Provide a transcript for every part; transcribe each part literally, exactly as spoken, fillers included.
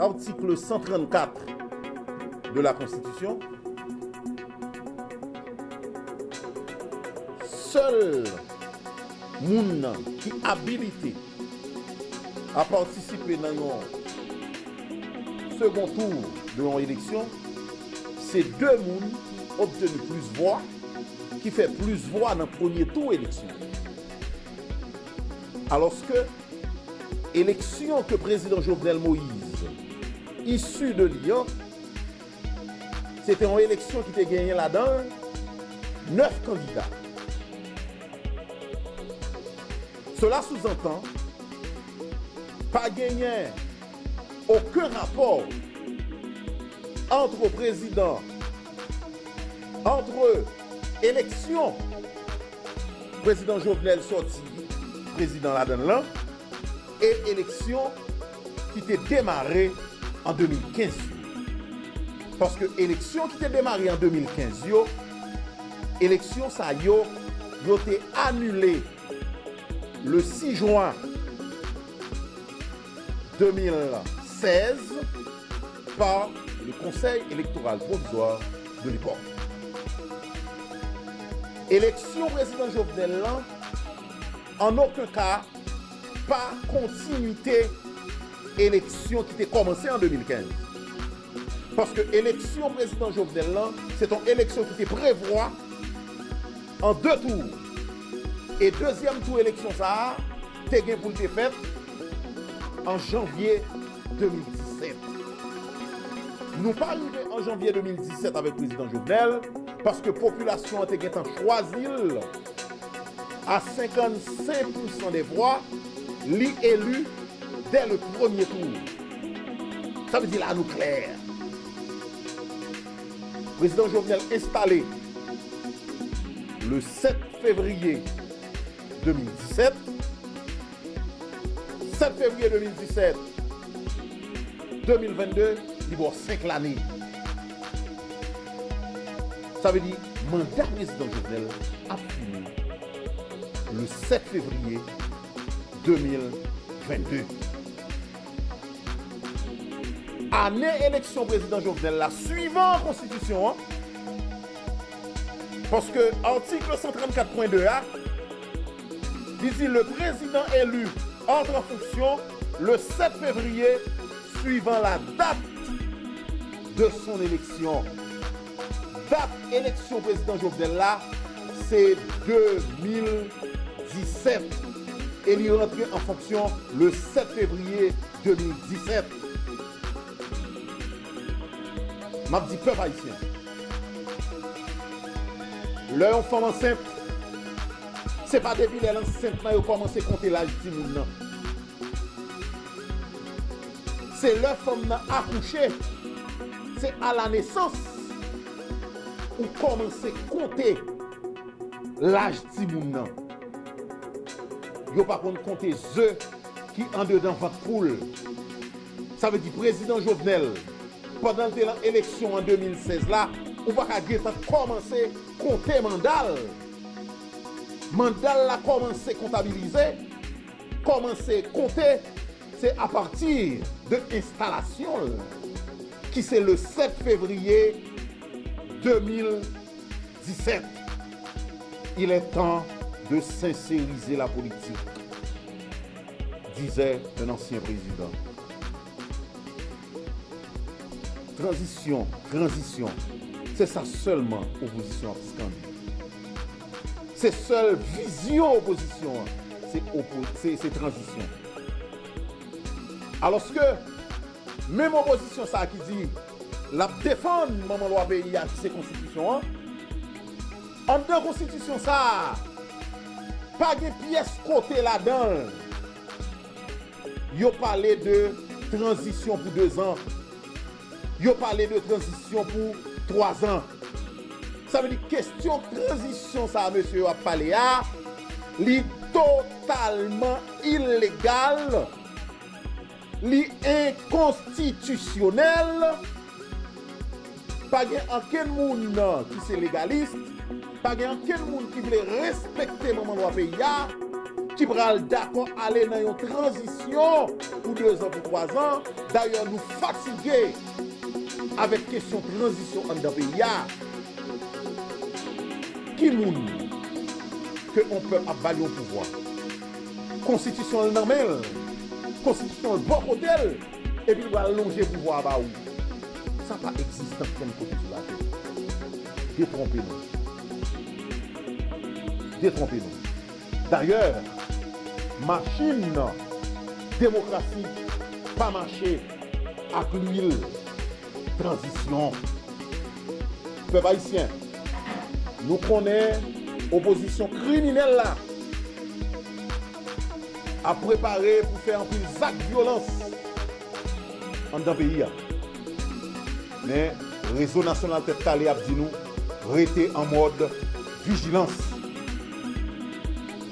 Article cent trente-quatre de la Constitution, sèl moun nan ki abilite a patisipe nan yon second tour de yon eleksyon, se de moun ki obteni plis vwa, ki fè plis vwa nan premye tou eleksyon. Alòske eleksyon ke prezidan Jovenel Moïse isi de li an, se te yon eleksyon ki te genyen ladan l nèf kandida. Cela sous-entend, pa genyen okenn rapò entre prezidan, entre eleksyon prezidan Jovenel sòti prezidan ladan l lan e eleksyon ki te demare an de mil kenz yo. Paske eleksyon ki te demare an de mil kenz yo, eleksyon sa yo, yo te anile le sis jen de mil sèz par le Conseil électoral provisoire de l'époque. Eleksyon prezidan Jovenel lan, an okenn ka, pa kontinite eleksyon ki te kòmanse an de mil kenz. Paske eleksyon prezidan Jovenel lan, se t on eleksyon ki te prevwa an de tou. E dezyèm tou eleksyon sa a te gen pou l te fèt an janvye de mil disèt. Nou pa rive an janvye de mil disèt avèk prezidan Jovenel, paske popilasyon an te gentan chwazi l a senkannsenk pousan dè vwa, li eli dès le premier tour. Sa vle di la nou klè. Prezidan Jovenel enstale le sèt fevriye de mil disèt. Sèt fevriye de mil disèt, de mil vennde, li ba w senk lane. Sa vle di, manda prezidan Jovenel ap fini le sèt fevriye de mil vennde. Ane eleksyon prezidan Jovenel la, swivan konstitisyon an, paske atik san trannkat pwen de a, li di, le président élu entre en fonction le sept février suivant la date de son élection. Dat eleksyon prezidan Jovenel la, se de mil disèt. E li rantre an fonksyon le sèt fevriye de mil disèt. M ap di pèp ayisyen, lè yon fanm ansent, se pa depi lè l ansent nan yo kòmanse konte laj timoun nan. Se lè fanm nan akouche, se a la nesans ou kòmanse konte laj timoun nan. Yo pa konn konte ze ki andedan vant poul. Sa vle di prezidan Jovenel, pandan l te lan eleksyon an de mil sèz la, ou pa ka gentan kòmanse konte manda l. Manda l la kòmanse kontabilize, kòmanse konte, se apati de enstalasyon l, ki se le sèt fevriye de mil disèt. Il est temps de sincériser la politique, disait un ancien président. Tranzisyon, tranzisyon, se sa sèlman opozisyon ap skande. Se sèl vizyon opozisyon an, se opo-, se, se tranzisyon. Alòske, menm opozisyon sa a ki di l ap defann manman lwa peyi a, ki se konstitisyon an, anndan konstitisyon sa a, pa gen pyès kote ladan l yo pale de tranzisyon pou dezan. Yo pale de tranzisyon pou twazan. Sa vle di kesyon tranzisyon sa a mesye yo ap pale a, li totalman ilegal, li enkonstitisyonèl. Pa gen ankenn moun ki se legalis, pa gen ankenn moun ki vle respekte manman lwa peyi a, ki pral dakò ale nan yon tranzisyon pou dezan, pou twazan. Dayè, nou fatige avèk kesyon tranzisyon anndan peyi a. Ki moun ke yon pèp ap ba li yon pouvwa? Konstitisyon l nan men l, konstitisyon l bò kote l, epi l pral lonje pouvwa a ba ou. Sa pa egziste nan kenn kote sou latè. Detwonpe nou. Detwonpe nou. Dayè, machin demokrasi pa mache ak lwil tranzisyon. Pèp ayisyen, nou konnen opozisyon kriminèl la ap prepare pou fè anpil zak vyolans anndan peyi a. Men, Rezo Nasyonal Tèt Kale ap di nou rete an mòd vijilans.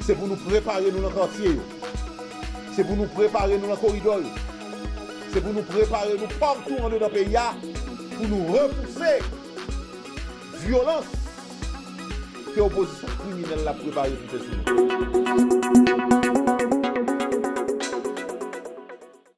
Se pou nou prepare nou nan katye yo. Se pou nou prepare nou nan koridò yo. Se pou nou prepare nou patou andedan peyi a pou nou repouse vyolans ke opozisyon kriminèl la prepare pou fè sou nou.